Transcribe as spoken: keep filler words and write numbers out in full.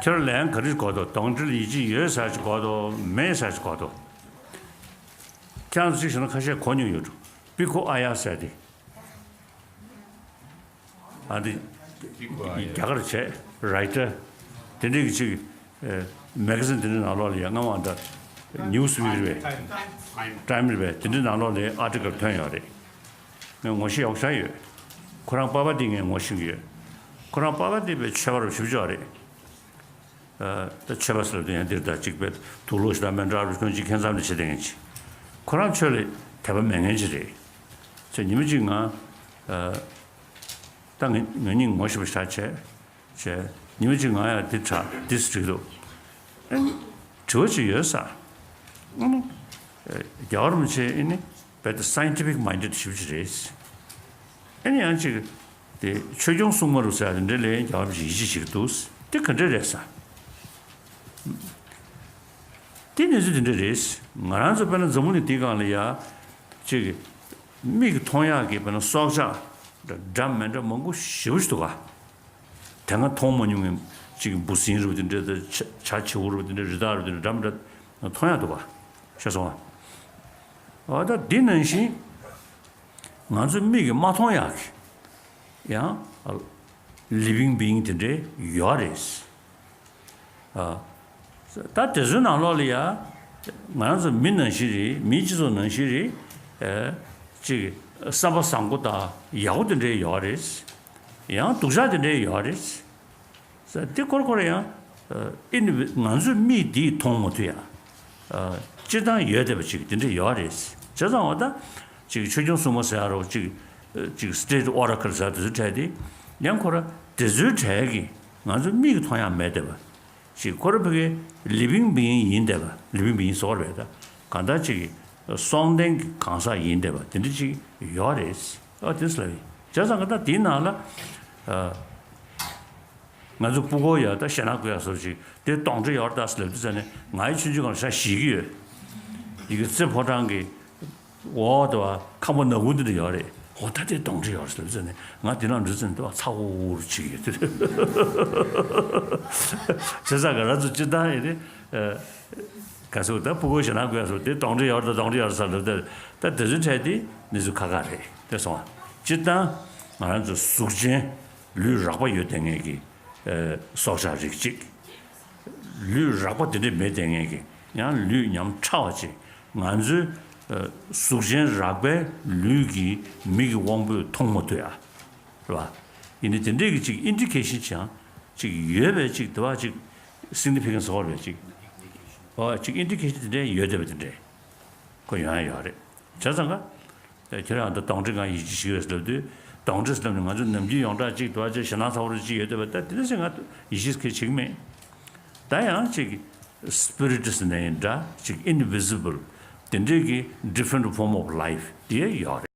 ཁྱོད་ལན་ག་རེ་གོ་དོ། གདོང་འདྲེ་ལ་ཡིད་ཆེས་ཡོད་ཟེར་ཅིག་གོ་དོ། མེད་ཟེར་ཅིག་གོ་དོ། ཁྱེད་རང་ཚོ་གཅིག་བྱས་ན་ཁ་ཤས་གོ་མྱོང་ཡོད་འགྲོ། པི་ཁོ་ཨ་ཡ་ཟེར་དེ། ཨ་འདི་རྒྱ་གར་བྱས་རའི་ཊར་དེ་འདྲའི་གི་ཅིག་མེ་ག་ཛིན་དེ་འདྲའི་ནང་ལོགས་ལ་ཡ་སྔ་མ་འདྲ་ནིའུ་སི་ཝིག་རེད་པས། ཊའིམ་རེད་པས། དེ་འདྲའི་ནང་ལོགས་ལ་ཨར་ཊི་ཀལ་ཐོན་ཡོད་རེད། ངས་ངོ་ཤེས་ཡོད་ཤག་ཡོད། ཁོ་རང་པ་ཕ་དེ་ངས་ངོ་ཤེས་ཀྱི་ཡོད། ཁོ་རང་པ་ཕ་དེ་པའི་ཆོས་པ་རུ་ཞིབ་ཆོག་རེད། ཨ་ད་ཆོས་པ་ཟེར་དུས་ཡང་འདིར་ད་ཅིག་པའི་དུག་ལོག་ཞིག་དང་མེ་འདྲ་རུ་ཁྱོད་ཅིག་ཁྱད་མཚར་འདྲ་བྱེད་དེ་ངས་ཅིག་ཁོ་རང་ཆོས་ལ་དད་པ་མེད་མཁན་ཅིག་རེད། ཚེ་ཉི་མ་ཅིག་ང་ཨ་ད་ངས་ངེད་གཉིས་ངོ་ཤེས་པ་ཞིག་བྱས། བྱས། ཉི་མ་གཅིག་ང་ཡང་འདི་དྲག་འདི་སུ་འགྲིག་འདུག་ཨེ་ནི་དྲི་བ་ཅིག་ཡོད་ས། ཨ་ནི་རྒྱལ་བ་རིན་པོ་ཆེ་ཨེ་ནི་རྦད་དེ་སའིན་ཊི་ཕིག་མའིན་ཌེཌ་ཞེ་པོ་ཅིག་རེད། ཨེ་ནི་ཡང་ཅིག་དེ་ཆོས་སྐྱོང་སྲུང་མ་རུ་ཟེར་དེ་འདྲ་ལས་རྒྱལ་བ་རིན་པོ་ཆེ་ཡིད་ཆེས་བྱེད་ཀྱི་འདུག་དེ་ག་འདྲ་རེད་ས། དེ་གནས་ཚུལ་དེ་འདྲ་རེད། ང་རང་ཚོ་དཔེར་ན་འཛམ་བུ་གླིང་འདིའི་སྒང་ལ་ཡ་ཅིག་མིག་གིས་མཐོང་ཡག་གི་དཔེར་ན་སྲོག་ཆགས་འདྲ་མི་འདྲ་མང་པོ་ཞེ་པོ་ཞིག་འདུག་ག་དེ་སྔ་མཐོང་མ་མྱོང་བའི་ཅིག་འབུ་སྲིན་རུ་དེ་འདྲ་དང་བྱ་བྱ་བྱིའུ་རུ་དེ་འདྲ་རི་དྭགས་རུ་དེ་འདྲ་འདྲ་མི་འདྲ་མཐོང་ཡག་འདུག་ག་ཤེས་སོང་ང་། འོ་ད་འདི་ནང་བཞིན་ང་ཚོ་མིག་གིས་མ་མཐོང་ཡག་གི་ཡང་ལི་བིང་བིང་དེ་འདྲ་ཡོད་རེད། ཨ། ད་དེ་ཚོའི་ནང་ལོགས་ལ་ཡ། ང་རང་ཚོ་མི་ནང་བཞིན་རེད། མིའི་སྤྱི་ཚོགས་ནང་བཞིན་རེད། ཨ། ཅིག་བསམ་པ་བཟང་པོ་དང་ཡག་པོ་དེ་འདྲའི་ཡོད་རེད། ཡང་སྡུག་ཅག་དེ་འདྲའི་ཡོད་རེད། ས་དེ་ཁོར་ཁོར་ཡང་། ཨ་ཨེ་ནི་ང་ཚོའི་མིག་འདིས་མཐོང་མ་ཐུབ་ཡ། ཨ། སྤྱིར་བཏང་ཡོད་བསྡད་པ་ཅིག་དེ་འདྲ་ཡོད་རེད། བྱས་ཙང་འོ་ད། ཅིག་ཆོས་སྐྱོང་སྲུང་མ་ཟེར་ཡ་རོ་ཅིག་ཅིག་སི་ཊེ་ཊི་ཨོ་ར་ཀལ་ཟེར་དེ་ཚོ་འཕྲད་དེ། ཡང་ཁོ་ར་དེ་ཚོའི་གྲས་ཀྱི་ང་ཚོ་མིག་གིས་མཐོང་ཡག་མེད་བསྡད་པ། ཅིག་ཁོ་ར་ཕ་གི་ལི་བིང་བིང་ཡིན་བསྡད་པ། ལི་བིང་བིང་ཟེར་བ་རེད་ད། གང་ལྟར་ཅིག་གི་སྲོག་ལྡན་གྱི་གང་ཟག་ཡིན་བསྡད་པ་དེ་འདྲ་ཅིག་ཡོད་རེད། ཨ་དེ་ཚོ་ལ་བྱས་ཙང་ག་ད་དེའི་ནང་ལ། ཨ། ང་ཚོ་ཕྲུ་གུ་ཡ་ད་ཞེད་སྣང་དགོས་ཡ་བཟོ་ཅིག་དེ་གདོན་འདྲེ་ཡོད་རེད་ད་ཟེར་ལབ་དུས་ཙ་ནས་ང་ཡི་ཆུང་ཆུང་སྒང་ལ་ཞེད་ཀྱི་ཡོད། ཡི་གེ་རྩེ་ཕོ་བྲང་གི་འོག་དེ་བ་ཁང་པ་ནག་ཁུང་དེ་འདྲ་ཡོད་རེད། འོ་ད་དེ་གདོན་འདྲེ་ཡོད་རེད་ཟེར་ལབ་དུས་ཙ་ནས་ང་དེ་ནང་འགྲོ་ཙ་ནས་དེ་བ་ཚ་འུར་འུར་བྱེད་ཀྱི་ཡོད་དེ་རེད། བྱས་ཙང་ག་རང་ཚོ་སྤྱིར་བཏང་ཡིན་ནི། ག་ཚོད་ད་ཕྲུ་གུ་ཞེད་སྣང་དགོས་ཡ་བཟོ་དེ་གདོན་འདྲེ་ཡོད་རེད་ད་གདོན་འདྲེ་ཡོད་རེད་ཟེར་ལབ་དེ་ད་དེ་ཚོའི་གྲས་དེ་གནས་ཚུལ་ཁག་ཁག་རེད་དེ་སོང་བ། སྤྱིར་བཏང་ང་རང་ཚོ་གཟུགས་ཅན་ལུས་རགས་པ་ཡོད་བསྡད་མཁན་གྱི། ཨ། སྲོག་ཆགས་རིགས་གཅིག་ལུས་རགས་པ་དེ་འདྲ་མེད་བསྡད་མཁན་གྱི་ཡང་ལུས་ཉམས་ཕྲ་བ་ཅིག་ང་ཚོའི། ཨ། གཟུགས་ཅན་རགས་པའི་ལུས་ཀྱི་མིག་གི་དབང་པོས་མཐོང་མ་ཐུབ་ཡ། རེད་པ། ཡིན་ནའི་དེ་འདྲས་ཀྱི་ཅིག་ཨིན་ཌི་ཀེ་ཤན་ཅིག་ཡང་ཅིག་ཡོད་པའི་ཅིག་དེ་བ་ཅིག་སིག་ནི་ཕི་ཀེན་སི་ཟེར་བ་རེད་ཅིག་འོ་ཅིག་ཨིན་ཌི་ཀེ་ཤན་དེ་འདྲས་ཡོད་བསྡད་པ་དེ་འདྲས་ཁོ་ཡོང་ཡ་ཡོད་རེད། བྱས་ཙང་ག་ཁྱེད་རང་ད་གདོན་འདྲེ་གང་ཡིད་ཆེས་བྱེད་ཀྱི་ཡོད་ཟེར་ལབ་དུས། གདོན་འདྲེ་ཟེར་ལབ་ནས་ང་ཚོ་ནམ་རྒྱུན་ཡོངས་གྲགས་གཅིག་འདུག་ཨ་ཅེ་ཞེད་སྣང་ཚ་པོ་རེ་གཅིག་ཡོད་བསྡད་པ་ད་དེ་འདྲ་ཞིག་ང་ཡིད་ཆེས་ཁས་བྱེད་ཀྱི་མེད། ད་ཡང་ཅིག་སི་པི་རི་ཊི་ཟེར་ནའི་འདྲ་ཅིག་ཨིན་བི་ཟི་བལ་དེ་འདྲའི་གི་different form of life དེ་ཡོད་རེད།